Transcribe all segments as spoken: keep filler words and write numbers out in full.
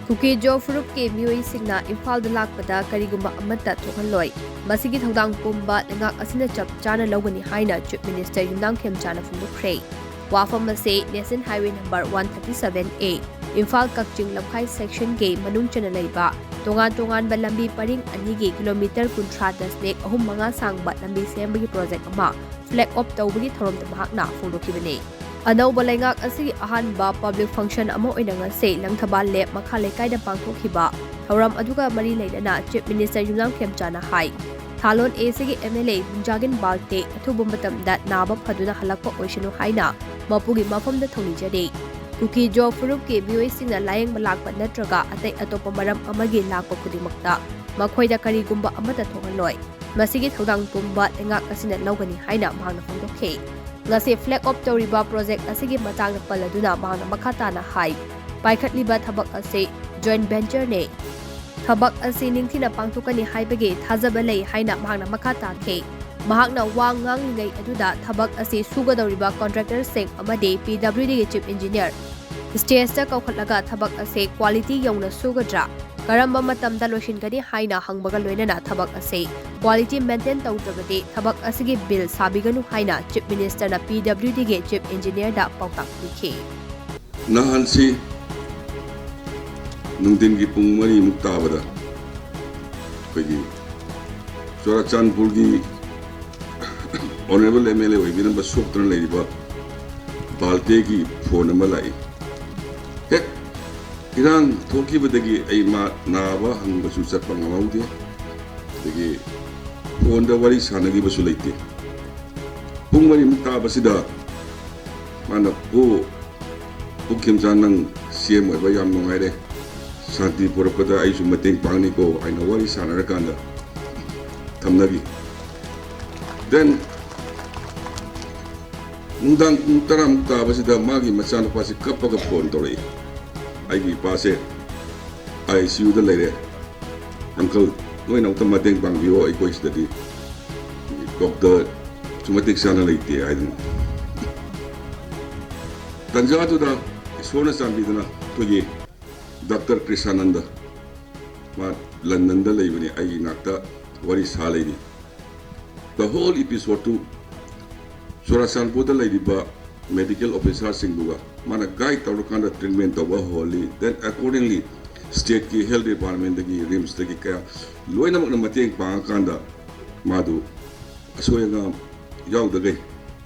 ꯀꯨꯀꯤ-ꯖꯣ ꯐꯨꯔꯨꯞꯀꯤ ꯃꯤꯑꯣꯏꯁꯤꯡꯅ ꯏꯝꯐꯥꯜꯗ ꯂꯥꯛꯄꯗ ꯀꯔꯤꯒꯨꯝꯕ ꯑꯃꯠꯇ ꯊꯣꯛꯍꯜꯂꯣꯏ꯫ ꯃꯁꯤꯒꯤ ꯊꯧꯗꯥꯡ ꯄꯨꯝꯕ ꯂꯩꯉꯥꯛ ꯑꯁꯤꯅ ꯆꯞ ꯆꯥꯅ ꯂꯧꯒꯅꯤ ꯍꯥꯏꯅ ꯆꯤꯐ ꯃꯤꯅꯤꯁꯇꯔ ꯌꯨꯝꯅꯥꯝ ꯈꯦꯝꯆꯥꯅ ꯐꯣꯡꯗꯣꯛꯈ꯭ꯔꯦ꯫ ꯋꯥꯐꯝ ꯑꯁꯤ national highway number one thirty seven A, Imphal Kakching Lamkhai ꯁꯦꯛꯁꯟꯒꯤ ꯃꯅꯨꯡ ꯆꯟꯅ ꯂꯩꯕ ꯇꯣꯉꯥꯟ ꯇꯣꯉꯥꯟꯕ ꯂꯝꯕꯤ ꯄꯔꯤꯡ ꯑꯅꯤꯒꯤ ꯀꯤꯂꯣꯃꯤꯇꯔ ꯀꯨꯟꯊ꯭ꯔꯥ ꯗꯁꯃꯤꯛ ꯑꯍꯨꯝ ꯃꯉꯥ ꯁꯥꯡꯕ ꯂꯝꯕꯤ ꯁꯦꯝꯕꯒꯤ ꯄ꯭ꯔꯣꯖꯦꯛ ꯑꯃ ꯐ꯭ꯂꯦꯒ ꯑꯣꯐ ꯇꯧꯕꯒꯤ ꯊꯧꯔꯝꯗ ꯃꯍꯥꯛꯅ ꯐꯣꯡꯗꯣꯛꯈꯤꯕꯅꯤ꯫ ꯑꯅꯧꯕ ꯂꯩꯉꯥꯛ ꯑꯁꯤꯒꯤ ꯑꯍꯥꯟꯕ ꯄꯕ꯭ꯂꯤꯛ ꯐꯪꯁꯟ ꯑꯃ ꯑꯣꯏꯅ ꯉꯁꯤ ꯂꯪꯊꯕꯥꯜ ꯂꯦꯞ ꯃꯈꯥ ꯂꯩꯀꯥꯏꯗ ꯄꯥꯡꯊꯣꯛꯈꯤꯕ ꯊꯧꯔꯝ ꯑꯗꯨꯒ ꯃꯔꯤ ꯂꯩꯅꯅ ꯆꯤꯐ ꯃꯤꯅꯤꯁꯇꯔ ꯌꯨꯝꯅꯥꯝ ꯈꯦꯝꯆꯥꯅ ꯍꯥꯏ, ꯊꯥꯂꯣꯟ ꯑꯦꯁꯤꯒꯤ M L A Bungjagin Valte ꯑꯊꯨꯕ ꯃꯇꯝꯗ ꯅꯥꯕ ꯐꯗꯨꯅ ꯍꯜꯂꯛꯄ ꯑꯣꯏꯁꯅꯨ ꯍꯥꯏꯅ ꯃꯄꯨꯒꯤ ꯃꯐꯝꯗ ꯊꯧꯅꯤꯖꯔꯤ꯫ ꯀꯨꯀꯤ-ꯖꯣ ꯐꯨꯔꯨꯞꯀꯤ ꯃꯤꯑꯣꯏꯁꯤꯡꯅ ꯂꯥꯌꯦꯡꯕ ꯂꯥꯛꯄ ꯅꯠꯇ꯭ꯔꯒ ꯑꯇꯩ ꯑꯇꯣꯞꯄ ꯃꯔꯝ ꯑꯃꯒꯤ ꯂꯥꯛꯄ ꯈꯨꯗꯤꯡꯃꯛꯇ ꯃꯈꯣꯏꯗ ꯀꯔꯤꯒꯨꯝꯕ ꯑꯃꯠꯇ ꯊꯣꯛꯍꯜꯂꯣꯏ꯫ ꯃꯁꯤꯒꯤ ꯊꯧꯗꯥꯡ ꯄꯨꯝꯕ ꯂꯩꯉꯥꯛ ꯑꯁꯤꯅ ꯂꯧꯒꯅꯤ ꯍꯥꯏꯅ ꯃꯍꯥꯛꯅ ꯐꯣꯡꯗꯣꯛꯈꯤ꯫ ꯉꯁꯤ ꯐ꯭ꯂꯦꯒ ꯑꯣꯐ ꯇꯧꯔꯤꯕ ꯄ꯭ꯔꯣꯖꯦꯛ ꯑꯁꯤꯒꯤ ꯃꯇꯥꯡꯗ ꯄꯜꯂꯗꯨꯅ ꯃꯍꯥꯛꯅ ꯃꯈꯥ ꯇꯥꯅ ꯍꯥꯏ, ꯄꯥꯏꯈꯠꯂꯤꯕ ꯊꯕꯛ ꯑꯁꯤ ꯖꯣꯏꯟ ꯚꯦꯟꯆꯔꯅꯤ꯫ ꯊꯕꯛ ꯑꯁꯤ ꯅꯤꯡꯊꯤꯅ ꯄꯥꯡꯊꯣꯛꯀꯅꯤ ꯍꯥꯏꯕꯒꯤ ꯊꯥꯖꯕ ꯂꯩ ꯍꯥꯏꯅ ꯃꯍꯥꯛꯅ ꯃꯈꯥ ꯇꯥꯈꯤ꯫ ꯃꯍꯥꯛꯅ ꯋꯥ ꯉꯥꯡꯂꯤꯉꯩ ꯑꯗꯨꯗ ꯊꯕꯛ ꯑꯁꯤ ꯁꯨꯒꯗꯧꯔꯤꯕ ꯀꯣꯟꯇ꯭ꯔꯦꯛꯇꯔꯁꯤꯡ ꯑꯃꯗꯤ ꯄꯤ ꯗꯕ꯭ꯂꯤꯎ ꯗꯤꯒꯤ ꯆꯤꯐ ꯏꯟꯖꯤꯅꯤꯌꯔ ꯁ꯭ꯇꯦꯖꯇ ꯀꯧꯈꯠꯂꯒ ꯊꯕꯛ ꯑꯁꯤ ꯀ꯭ꯋꯥꯂꯤꯇꯤ ꯌꯧꯅ ꯁꯨꯒꯗ꯭ꯔꯥ, ꯀꯔꯝꯕ ꯃꯇꯝꯗ ꯂꯣꯏꯁꯤꯟꯒꯅꯤ ꯍꯥꯏꯅ ꯍꯪꯕꯒ ꯂꯣꯏꯅꯅ ꯊꯕꯛ ꯑꯁꯤ ꯀ꯭ꯋꯥꯂꯤꯇꯤ ꯃꯦꯟꯇꯦꯟ ꯇꯧꯗ꯭ꯔꯕꯗꯤ ꯊꯕꯛ ꯑꯁꯤꯒꯤ ꯕꯤꯜ ꯁꯥꯕꯤꯒꯅꯨ ꯍꯥꯏꯅ ꯆꯤꯐ ꯃꯤꯅꯤꯁꯇꯔꯅ ꯄꯤ ꯗꯕ꯭ꯂꯤꯎ ꯗꯤꯒꯤ ꯆꯤꯐ ꯏꯟꯖꯤꯅꯤꯌꯔꯗ ꯄꯥꯎꯇꯥꯛ ꯄꯤꯈꯤ꯫ ꯅꯍꯥꯟꯁꯤ ꯅꯨꯡꯊꯤꯟꯒꯤ ꯄꯨꯡ ꯃꯔꯤꯃꯨꯛ ꯇꯥꯕꯗ ꯑꯩꯈꯣꯏꯒꯤ ꯆꯨꯔꯥꯆꯥꯟꯄꯨꯔꯒꯤ ꯑꯣꯅꯔꯦꯕꯜ ꯑꯦꯝ ꯑꯦꯜ ꯑꯦ ꯑꯣꯏꯕꯤꯔꯝꯕ ꯁꯣꯛꯇꯨꯅ ꯂꯩꯔꯤꯕ ꯕꯥꯜꯇꯦꯒꯤ ꯐꯣꯟ ꯑꯃ ꯂꯥꯛꯏ꯫ ꯍꯦꯛ ꯏꯔꯥꯡ ꯊꯣꯛꯈꯤꯕꯗꯒꯤ ꯑꯩ ꯃꯥ ꯅꯥꯕ ꯍꯪꯕꯁꯨ ꯆꯠꯄ ꯉꯝꯍꯧꯗꯦ, ꯑꯗꯒꯤ ꯐꯣꯟꯗ ꯋꯥꯔꯤ ꯁꯥꯟꯅꯈꯤꯕꯁꯨ ꯂꯩꯇꯦ꯫ ꯄꯨꯡ ꯃꯔꯤꯃꯨꯛ ꯇꯥꯕꯁꯤꯗ ꯃꯥꯅ, "ꯑꯣ, ꯄꯨꯛ ꯈꯦꯝꯆꯥꯟ, ꯅꯪ ꯁꯤ ꯑꯦꯝ ꯑꯣꯏꯕ ꯌꯥꯝ ꯅꯨꯡꯉꯥꯏꯔꯦ, ꯁꯥꯟꯇꯤ ꯄꯨꯔꯛꯄꯗ ꯑꯩꯁꯨ ꯃꯇꯦꯡ ꯄꯥꯡꯅꯤꯀꯣ" ꯍꯥꯏꯅ ꯋꯥꯔꯤ ꯁꯥꯟꯅꯔꯀꯥꯟꯗ ꯊꯝꯅꯈꯤ꯫ Then ꯅꯨꯡꯗꯥꯡ ꯄꯨꯡ ꯇꯔꯥꯃꯨꯛ ꯇꯥꯕꯁꯤꯗ ꯃꯥꯒꯤ ꯃꯆꯥꯅꯨꯄꯥꯁꯤ ꯀꯞꯄꯒ ꯐꯣꯟ ꯇꯧꯔꯛꯏ, "ꯑꯩꯒꯤ ꯏꯄꯥꯁꯦ ꯑꯥꯏ ꯁꯤ ꯌꯨꯗ ꯂꯩꯔꯦ, ꯑꯪꯀꯜ, ꯅꯣꯏꯅ ꯑꯃꯨꯛꯇ ꯃꯇꯦꯡ ꯄꯥꯡꯕꯤꯌꯣ, ꯑꯩꯈꯣꯏ ꯁꯤꯗꯗꯤ ꯗꯣꯛꯇꯔꯁꯨ ꯃꯇꯤꯛ ꯆꯥꯅ ꯂꯩꯇꯦ" ꯍꯥꯏꯗꯅ꯫ ꯇꯟꯖꯥꯗꯨꯗ ꯏꯁꯣꯔꯅ ꯆꯥꯟꯕꯤꯗꯅ ꯑꯩꯈꯣꯏꯒꯤ ꯗꯥꯛꯇꯔ ꯀ꯭ꯔꯤꯁꯥꯅꯟꯗ, ꯃꯥ ꯂꯟꯗꯟꯗ ꯂꯩꯕꯅꯤ, ꯑꯩꯒꯤ ꯉꯥꯛꯇ ꯋꯥꯔꯤ ꯁꯥ ꯂꯩꯔꯤ꯫ The whole episode ꯇꯨ ꯆꯨꯔꯥꯆꯥꯟꯄꯨꯔꯗ ꯂꯩꯔꯤꯕ medical officer ꯁꯤꯡꯗꯨꯒ ꯃꯥꯅ guide ꯇꯧꯔꯀꯥꯟꯗ treatment ꯇꯧꯕ ꯍꯧꯍꯜꯂꯤ꯫ Then accordingly stateꯀꯤ health departmentꯇꯒꯤ, RIMSꯇꯒꯤ ꯀꯌꯥ ꯂꯣꯏꯅꯃꯛꯅ ꯃꯇꯦꯡ ꯄꯥꯡꯉꯀꯥꯟꯗ ꯃꯥꯗꯨ ꯑꯁꯣꯏ ꯑꯉꯥꯝ ꯌꯥꯎꯗꯈꯩ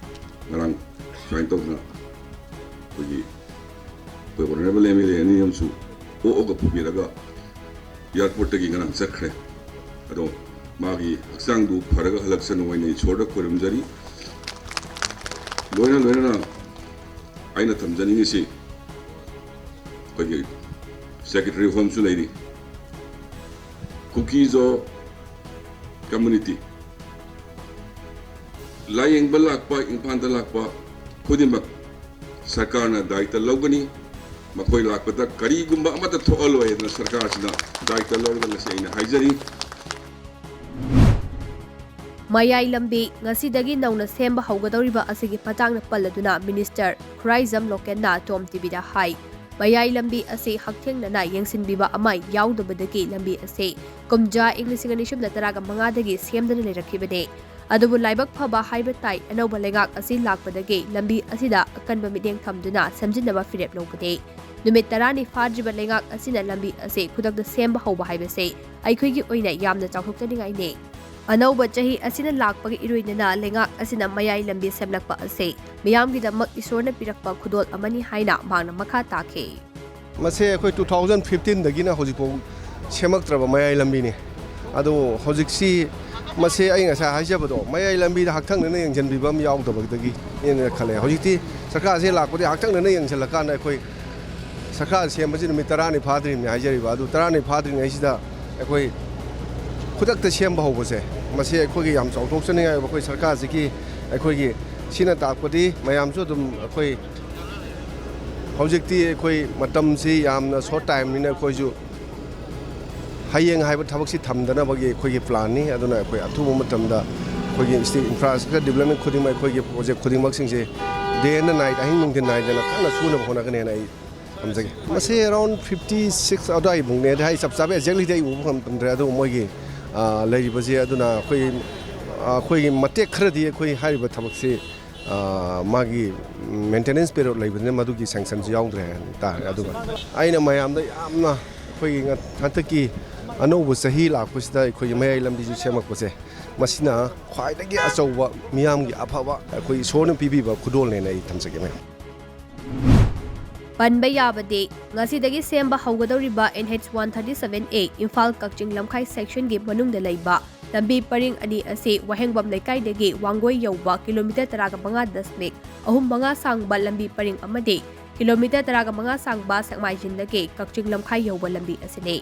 ꯉꯔꯥꯡ ꯁꯨꯃꯥꯏꯅ ꯇꯧꯗꯅ ꯑꯩꯈꯣꯏꯒꯤ ꯑꯩꯈꯣꯏ honourable MLA ꯑꯅꯤ ꯑꯃꯁꯨ ꯑꯣꯛꯑꯒ ꯄꯨꯕꯤꯔꯒ airportꯇꯒꯤ ꯉꯔꯥꯡ ꯆꯠꯈ꯭ꯔꯦ꯫ ꯑꯗꯣ ꯃꯥꯒꯤ ꯍꯛꯆꯥꯡꯗꯨ ꯐꯔꯒ ꯍꯜꯂꯛꯁꯅꯨ ꯍꯥꯏꯅ ꯏꯁꯣꯔꯗ ꯈꯣꯏꯔꯝꯖꯔꯤ꯫ ꯂꯣꯏꯅ ꯂꯣꯏꯅꯅ ꯑꯩꯅ ꯊꯝꯖꯅꯤꯡꯉꯤꯁꯤ, ꯑꯩꯈꯣꯏꯒꯤ secretary homeꯁꯨ ꯂꯩꯔꯤ, ꯀꯨꯀꯤꯖꯣ community, ꯂꯥꯌꯦꯡꯕ ꯂꯥꯛꯄ, ꯏꯝꯐꯥꯜꯗ ꯂꯥꯛꯄ ꯈꯨꯗꯤꯡꯃꯛ ꯁꯔꯀꯥꯔꯅ ꯗꯥꯌꯤꯇ꯭ꯋ ꯂꯧꯒꯅꯤ꯫ ꯃꯈꯣꯏ ꯂꯥꯛꯄꯗ ꯀꯔꯤꯒꯨꯝꯕ ꯑꯃꯠꯇ ꯊꯣꯛꯍꯜꯂꯣꯏ ꯍꯥꯏꯗꯅ ꯁꯔꯀꯥꯔꯁꯤꯅ ꯗꯥꯌꯤꯇ꯭ꯋ ꯂꯧꯔꯒ ꯉꯁꯤ ꯑꯩꯅ ꯍꯥꯏꯖꯔꯤ꯫ ꯃꯌꯥꯏ ꯂꯝꯕꯤ ꯉꯁꯤꯗꯒꯤ ꯅꯧꯅ ꯁꯦꯝꯕ ꯍꯧꯒꯗꯧꯔꯤꯕ ꯑꯁꯤꯒꯤ ꯃꯇꯥꯡꯗ ꯄꯜꯂꯗꯨꯅ Minister ꯈꯨꯔꯥꯏꯖꯝ ꯂꯣꯀꯦꯟꯅ ꯇꯣꯝ ꯇꯤꯚꯤꯗ ꯍꯥꯏ, ꯃꯌꯥꯏ ꯂꯝꯕꯤ ꯑꯁꯤ ꯍꯛꯊꯦꯡꯅꯅ ꯌꯦꯡꯁꯤꯟꯕꯤꯕ ꯑꯃ ꯌꯥꯎꯗꯕꯗꯒꯤ ꯂꯝꯕꯤ ꯑꯁꯤ ꯀꯨꯝꯖꯥ ꯏꯪ ꯂꯤꯁꯤꯡ ꯑꯅꯤ ꯁꯨꯞꯅ ꯇꯔꯥꯒ ꯃꯉꯥꯗꯒꯤ ꯁꯦꯝꯗꯅ ꯂꯩꯔꯛꯈꯤꯕꯅꯤ꯫ ꯑꯗꯨꯕꯨ ꯂꯥꯏꯕꯛ ꯐꯕ ꯍꯥꯏꯕ ꯇꯥꯏ, ꯑꯅꯧꯕ ꯂꯩꯉꯥꯛ ꯑꯁꯤ ꯂꯥꯛꯄꯗꯒꯤ ꯂꯝꯕꯤ ꯑꯁꯤꯗ ꯑꯀꯟꯕ ꯃꯤꯠꯌꯦꯡ ꯊꯝꯗꯨꯅ ꯁꯦꯝꯖꯤꯟꯅꯕ ꯐꯤꯔꯦꯞ ꯂꯧꯕꯅꯤ꯫ ꯅꯨꯃꯤꯠ ꯇꯔꯥꯅꯤ ꯐꯥꯗ꯭ꯔꯤꯕ ꯂꯩꯉꯥꯛ ꯑꯁꯤꯅ ꯂꯝꯕꯤ ꯑꯁꯤ ꯈꯨꯗꯛꯇ ꯁꯦꯝꯕ ꯍꯧꯕ ꯍꯥꯏꯕꯁꯤ ꯑꯩꯈꯣꯏꯒꯤ ꯑꯣꯏꯅ ꯌꯥꯝꯅ ꯆꯥꯎꯊꯣꯛꯆꯅꯤꯡꯉꯥꯏꯅꯤ꯫ ꯑꯅꯧꯕ ꯆꯍꯤ ꯑꯁꯤꯅ ꯂꯥꯛꯄꯒꯤ ꯏꯔꯣꯏꯅꯅ ꯂꯩꯉꯥꯛ ꯑꯁꯤꯅ ꯃꯌꯥꯏ ꯂꯝꯕꯤ ꯁꯦꯝꯂꯛꯄ ꯑꯁꯤ ꯃꯤꯌꯥꯝꯒꯤꯗꯃꯛ ꯏꯁꯣꯔꯅ ꯄꯤꯔꯛꯄ ꯈꯨꯗꯣꯜ ꯑꯃꯅꯤ ꯍꯥꯏꯅ ꯃꯍꯥꯛꯅ ꯃꯈꯥ ꯇꯥꯈꯤ꯫ ꯃꯁꯦ ꯑꯩꯈꯣꯏ two thousand fifteen ꯗꯒꯤꯅ ꯍꯧꯖꯤꯛꯐꯥꯎ ꯁꯦꯝꯃꯛꯇ꯭ꯔꯕ ꯃꯌꯥꯏ ꯂꯝꯕꯤꯅꯤ꯫ ꯑꯗꯣ ꯍꯧꯖꯤꯛꯁꯤ ꯃꯁꯦ ꯑꯩ ꯉꯁꯥꯏ ꯍꯥꯏꯖꯕꯗꯣ, ꯃꯌꯥꯏ ꯂꯝꯕꯤꯗ ꯍꯛꯊꯪꯅꯅ ꯌꯦꯡꯁꯤꯟꯕꯤꯕ ꯑꯃ ꯌꯥꯎꯗꯕꯗꯒꯤꯅ ꯈꯜꯂꯦ꯫ ꯍꯧꯖꯤꯛꯇꯤ ꯁꯔꯀꯥꯔꯁꯦ ꯂꯥꯛꯄꯗꯒꯤ ꯍꯛꯊꯪꯅꯅ ꯌꯦꯡꯁꯤꯜꯂꯀꯥꯟꯗ ꯑꯩꯈꯣꯏ ꯁꯔꯀꯥꯔ ꯁꯦꯝꯕꯁꯤ ꯅꯨꯃꯤꯠ ꯇꯔꯥꯅꯤ ꯐꯥꯗ꯭ꯔꯤꯕꯅꯤ ꯍꯥꯏꯖꯔꯤꯕ꯫ ꯑꯗꯨ ꯇꯔꯥꯅꯤ ꯐꯥꯗ꯭ꯔꯤꯉꯩꯁꯤꯗ ꯑꯩꯈꯣꯏ ꯈꯨꯗꯛꯇ ꯁꯦꯝꯕ ꯍꯧꯕꯁꯦ, ꯃꯁꯤ ꯑꯩꯈꯣꯏꯒꯤ ꯌꯥꯝ ꯆꯥꯎꯊꯣꯛꯆꯅꯤꯡꯉꯥꯏ ꯑꯣꯏꯕ, ꯑꯩꯈꯣꯏ ꯁꯔꯀꯥꯔꯁꯤꯒꯤ, ꯑꯩꯈꯣꯏꯒꯤ, ꯁꯤꯅ ꯇꯥꯛꯄꯗꯤ ꯃꯌꯥꯝꯁꯨ ꯑꯗꯨꯝ ꯑꯩꯈꯣꯏ ꯍꯧꯖꯤꯛꯇꯤ ꯑꯩꯈꯣꯏ ꯃꯇꯝꯁꯤ ꯌꯥꯝꯅ short time ꯅꯤꯅ ꯑꯩꯈꯣꯏꯁꯨ ꯍꯌꯦꯡ ꯍꯥꯏꯕ ꯊꯕꯛꯁꯤ ꯊꯝꯗꯅꯕꯒꯤ ꯑꯩꯈꯣꯏꯒꯤ plan ꯅꯤ꯫ ꯑꯗꯨꯅ ꯑꯩꯈꯣꯏ ꯑꯊꯨꯕ ꯃꯇꯝꯗ ꯑꯩꯈꯣꯏꯒꯤ state infrastructure development ꯈꯨꯗꯤꯡꯃꯛ, ꯑꯩꯈꯣꯏꯒꯤ project ꯈꯨꯗꯤꯡꯃꯛꯁꯤꯡꯁꯦ day and night, ꯑꯍꯤꯡ ꯅꯨꯡꯊꯤꯜ ꯅꯥꯏꯗꯅ ꯀꯟꯅ ꯁꯨꯅꯕ ꯍꯣꯠꯅꯒꯅꯤ ꯍꯥꯏꯅ ꯑꯩ ꯊꯝꯖꯒꯦ꯫ ꯃꯁꯤ ꯑꯦꯔꯥꯎꯟ ꯐꯤꯐꯇꯤ ꯁꯤꯛꯁ ꯑꯗꯨꯋꯥꯏꯃꯨꯛꯅꯦ꯫ ꯑꯗꯨ ꯍꯥꯏ ꯆꯞ ꯆꯥꯕ ꯑꯦꯛꯖꯦꯛꯂꯤꯗꯤ ꯑꯩ ꯎꯕ ꯉꯝꯗ꯭ꯔꯦ꯫ ꯑꯗꯨ ꯃꯣꯏꯒꯤ, ꯑ, ꯂꯩꯔꯤꯕꯁꯦ, ꯑꯗꯨꯅ ꯑꯩꯈꯣꯏ, ꯑ, ꯑꯩꯈꯣꯏꯒꯤ ꯃꯇꯦꯛ ꯈꯔꯗꯤ ꯑꯩꯈꯣꯏ ꯍꯥꯏꯔꯤꯕ ꯊꯕꯛꯁꯤ, ꯑ, ꯃꯥꯒꯤ ꯃꯦꯟꯇꯦꯅꯦꯟꯁ ꯄꯦꯔꯣꯠ ꯂꯩꯕꯅꯤꯅ ꯃꯗꯨꯒꯤ ꯁꯦꯡꯁꯟꯁꯤ ꯌꯥꯎꯗ꯭ꯔꯦ ꯍꯥꯏꯇꯥꯔꯦ꯫ ꯑꯗꯨꯒ ꯑꯩꯅ ꯃꯌꯥꯝꯗ ꯌꯥꯝꯅ ꯑꯩꯈꯣꯏꯒꯤ ꯉ-, ꯍꯟꯗꯛꯀꯤ ꯑꯅꯧꯕ ꯆꯍꯤ ꯂꯥꯛꯄꯁꯤꯗ ꯑꯩꯈꯣꯏꯒꯤ ꯃꯌꯥꯏ ꯂꯝꯕꯤꯁꯨ ꯁꯦꯝꯃꯛꯄꯁꯦ, ꯃꯁꯤꯅ ꯈ꯭ꯋꯥꯏꯗꯒꯤ ꯑꯆꯧꯕ ꯃꯤꯌꯥꯝꯒꯤ ꯑꯐꯕ ꯑꯩꯈꯣꯏ ꯏꯁꯣꯔꯅ ꯄꯤꯕꯤꯕ ꯈꯨꯗꯣꯜꯅꯦꯅ ꯑꯩ ꯊꯝꯖꯒꯦ, ꯃꯌꯥꯝ꯫ ꯄꯟꯕ ꯌꯥꯕꯗꯤ, ꯉꯁꯤꯗꯒꯤ ꯁꯦꯝꯕ ꯍꯧꯒꯗꯧꯔꯤꯕ N H one thirty seven A Imphal Kakching Lamkhai ꯁꯦꯛꯁꯟꯒꯤ ꯃꯅꯨꯡꯗ ꯂꯩꯕ ꯂꯝꯕꯤ ꯄꯔꯤꯡ ꯑꯅꯤ ꯑꯁꯤ ꯋꯥꯍꯦꯡꯕꯝ ꯂꯩꯀꯥꯏꯗꯒꯤ ꯋꯥꯡꯒꯣꯏ ꯌꯧꯕ ꯀꯤꯂꯣꯃꯤꯇꯔ ꯇꯔꯥꯒ ꯃꯉꯥ ꯗꯁꯃꯤꯛ ꯑꯍꯨꯝ ꯃꯉꯥ ꯁꯥꯡꯕ ꯂꯝꯕꯤ ꯄꯔꯤꯡ ꯑꯃꯗꯤ ꯀꯤꯂꯣꯃꯤꯇꯔ ꯇꯔꯥꯒ ꯃꯉꯥ ꯁꯥꯡꯕ ꯁꯦꯛꯃꯥꯏꯖꯤꯟꯗꯒꯤ ꯀꯛꯆꯤꯡ ꯂꯝꯈꯥꯏ ꯌꯧꯕ ꯂꯝꯕꯤ ꯑꯁꯤꯅꯤ꯫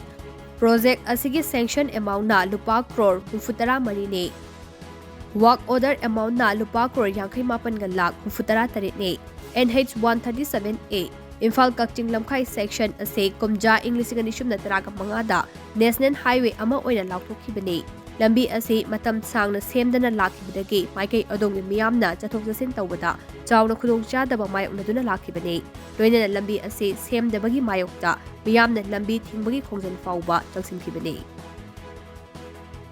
ꯄ꯭ꯔꯣꯖꯦꯛ ꯑꯁꯤꯒꯤ ꯁꯦꯡꯁꯟ ꯑꯦꯃꯥꯎꯟꯅ ꯂꯨꯄꯥ ꯀ꯭ꯔꯣꯔ ꯍꯨꯝꯐꯨ ꯇꯔꯥ ꯃꯔꯤꯅꯤ꯫ ꯋꯥꯔꯛ ꯑꯣꯔꯗꯔ ꯑꯦꯃꯥꯎꯟꯅ ꯂꯨꯄꯥ ꯀ꯭ꯔꯣꯔ ꯌꯥꯡꯈꯩ ꯃꯥꯄꯟꯒ ꯂꯥꯈ ꯍꯨꯝꯐꯨ ꯇꯔꯥ ꯇꯔꯦꯠꯅꯤ꯫ N H one thirty seven A Imphal Kakching Lamkhai section ꯑꯁꯤ ꯀꯨꯝꯖꯥ ꯏꯪ ꯂꯤꯁꯤꯡ ꯑꯅꯤ ꯁꯨꯞꯅ ꯇꯔꯥꯒ ꯃꯉꯥꯗ ꯅꯦꯁꯅꯦꯜ ꯍꯥꯏꯋꯦ ꯑꯃ ꯑꯣꯏꯅ ꯂꯥꯎꯊꯣꯛꯈꯤꯕꯅꯤ꯫ ꯂꯝꯕꯤ ꯑꯁꯤ ꯃꯇꯝ ꯁꯥꯡꯅ ꯁꯦꯝꯗꯅ ꯂꯥꯛꯈꯤꯕꯗꯒꯤ ꯃꯥꯏꯀꯩ ꯑꯗꯣꯝꯒꯤ ꯃꯤꯌꯥꯝꯅ ꯆꯠꯊꯣꯛ ꯆꯠꯁꯤꯟ ꯇꯧꯕꯗ ꯆꯥꯎꯅ ꯈꯨꯗꯣꯡꯆꯥꯗꯕ ꯃꯥꯌꯣꯛꯅꯗꯨꯅ ꯂꯥꯛꯈꯤꯕꯅꯤ꯫ ꯂꯣꯏꯅꯅ ꯂꯝꯕꯤ ꯑꯁꯤ ꯁꯦꯝꯗꯕꯒꯤ ꯃꯥꯌꯣꯛꯇ ꯃꯤꯌꯥꯝꯅ ꯂꯝꯕꯤ ꯊꯤꯡꯕꯒꯤ ꯈꯣꯡꯖꯪ ꯐꯥꯎꯕ ꯆꯪꯁꯤꯟꯈꯤꯕꯅꯤ꯫